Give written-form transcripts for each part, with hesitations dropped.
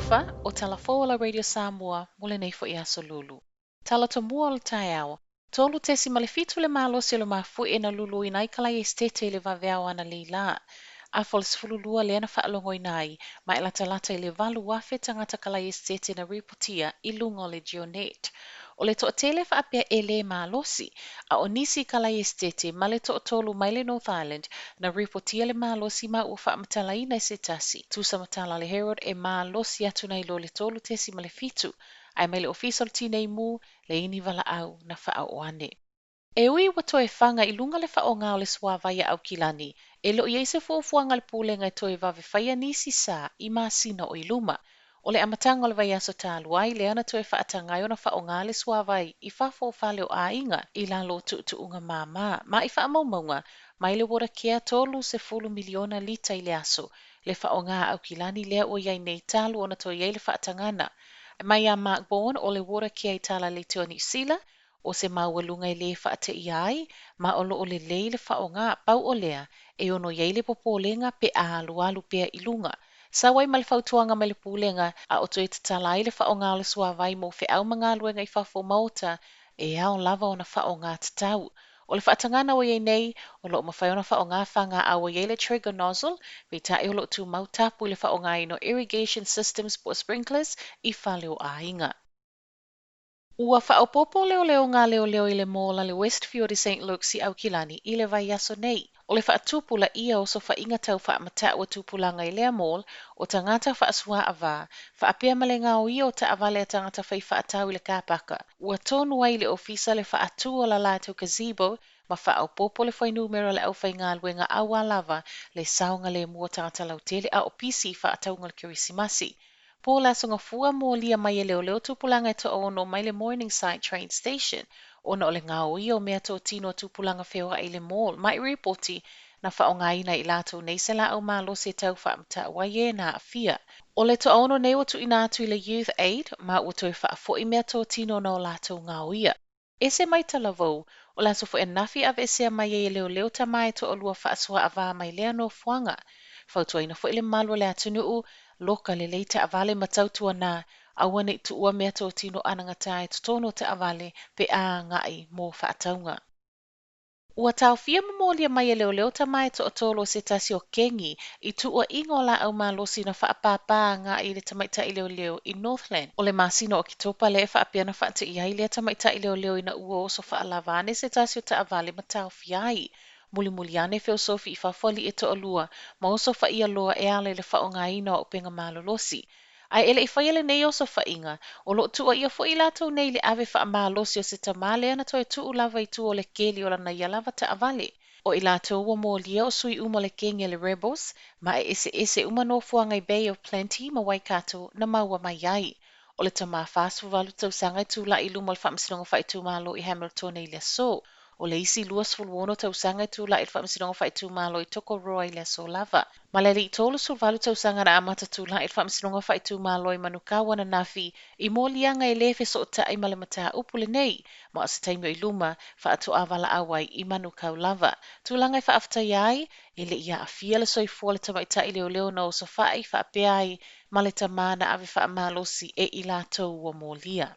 Talofa, o tala fou a la Radio Samoa mo lenei foi aso Lulu. Tala tomua o le taeao, 3.7 le malosi o le mafuie na luluina ai Kalaesetete i le vaveao analeila. Afa o le 12 lea na faalogoina ai, ma e latalata i le 8,000 tagata Kalaesetete na ripotia i luga o le GeoNet. O le toatele faapea e lē malosi, a o nisi Kalaesetete ma le toatolu mai le North Island na ripotia le malosi ma ua faamatalaina e se tasi. Tusa ma tala a le Herald e malosi atu nai lo le 3.7, ae mai le Ofisa o le Tinei Mu le ini valaau na faaoo ane. E ui ua toe faga i luga le faaaoga o le suāwai a Aukilani, e le o i ai se fuafuaga a le Pulega e toe vave faia nisi sa i masina o i luma. O le amataga o le vaiaso talu ai lea na toe faataga ai ona faaaoga le suāwai i fafo o fale o aiga i lalo o tuutuuga māmā ma i faamaumauga mai le Watercare 30 miliona lita i le aso le faaaoga a Aukilani lea ua i ai nei talu ona toe i ai le faatagaga. Mai ia Mark Bourne o le Watercare i tala leitio Niu Sila, o se maualuga e lē faateia ai, ma o loo lelei le faaaoga, pau o lea e ono i ai le popolega pe a alualu pea i luga. Sau ai ma le fautuaga mai le Pulega a o toe tatala ai le faaaoga o le suāwai mo feau ma galuega i fafo maota e ao lava ona faaaoga tatau. O le faatagaga ua i ai nei, o loo mafai ona faaaoga fagaau ua i ai le trigger nozzle, peitai o loo tumau tapu i le faaaogaina o irrigation systems po o sprinklers i fale o aiga. Ua faaopoopo leoleoga a leoleo i le mall a le Westfield i St Luke's i Aukilani i le vaiaso nei. O le faatupulaia o osofaiga tau faamatau a tupulaga i lea mall o tagata faasuaavā, faapea ma le gaoia o taavale a tagata fai faatau i le kapaka. Ua tonu ai le ofisa le faatū o la latou gazebo ma faaopoopo le fuainumera o le aufaigaluega aua lava le saogalemu o tagata lautele a o pisi i faatauga o le Kerisimasi. Po o le Aso Gafua molia mai e leoleo tupulaga e toaono mai le Morningside Train Station ona o le gaoia o meatotino a tupulaga feoai i le mall ma i ripoti na faaaogaina e i latou nei se laau malosi e tau faamatau ai e na aafia. O le toaono nei ua tuuina atu i le Youth Aid ma ua toe faafoi meatotino na o latou gaoia. Ese mai talavou, o le aso foi ananafi e aveesea mai ai e leoleo tama e toalua faasuaavā mai lea nofoaga. Fautuaina foi le mamalu o le atunuu, loka lelei taavale ma tautuana, aua ne i tuua meatotino anagata i totonu o taavale pe a agai mo faatauga. Ua taofia ma molia mai e leoleo tama e toatolu o se tasi o kengi i tuuaiga o laau malosi na faapāpā agai i le tamaitai leoleo i Northland. O le masina o Oketopa lea e faapea na faateia ai lea tamaitai leoleo ina ua oso faalava ane se tasi o taavale ma taofia ai. Mulimuli ane feosofi i fafo alii e toalua ma osofaia loa e ala i le faaaogaina o auupega malolosi. Ae e le i faia lenei osofaiga, o loo tuuaia foi i latou nei i le ave faamalosi o se tama lea na toe tuu lava i tua o le keli o lana ia lava taavale. O i latou ua molia o sui uma o le kengi a le Rebels, ma e eseese uma nofoaga i Bay of Plenty ma Waikato na maua mai ai. O le tama 48 tausaga e tulai i luma o le Faamasinoga Faaitumalo i Hamiltona i le aso. O le isi 26 tausaga e tulai i le Faamasinoga Faaitumalo i Tokoroa i le aso lava. Ma le alii 38 tausaga na amata tulai i le Faamasinoga Faaitumalo i Manukau ananafi i moliaga e lē fesootai ma le mataupu lenei, ma o se taimi o i luma faatoa valaau ai i Manukau lava. Tulaga e faafetaia ai, e le i aafia le soifua o le tamaitai leoleo na osofai faapea ai ma le tama na ave faamalosi e i latou ua molia.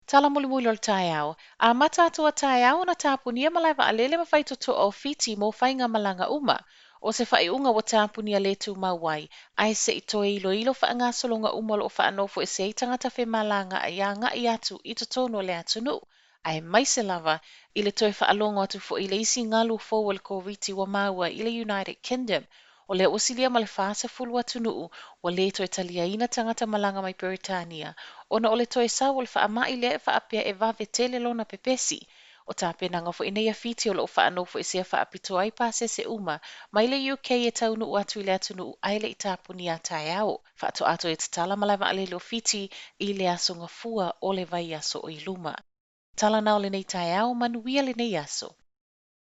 Tala mulimuli o le taeao. Amata atu a taeao ona tapunia malae vaalele ma faitotoa o Fiti mo faigamalaga uma. O se faaiuga ua tapunia le tumau ai, ae se i toe iloilo faagasologa uma o loo faanofoesea ai tagata femalagaai agai atu i totonu o le atunuu, aemaise lava i le toe faalogo atu foi i le isi galu fou o le Koviti ua maua i le United Kingdom. O lea ua silia ma le 40 atunuu ua lē toe taliaina tagata malaga mai Peretania ona o le toe sau o le faamai lea e faapea e vave tele lona pepesi. O tapenaga foi nei a Fiti o loo faanofoesea faapitoa ai pasese uma mai le UK e taunuu atu i le atunuu ae le i tapunia a taeao. Faatoa toe tatala malae vaalele o Fiti i le aso Gafua o le vaiaso o i luma. Tala na o lenei taeao, manuia lenei aso.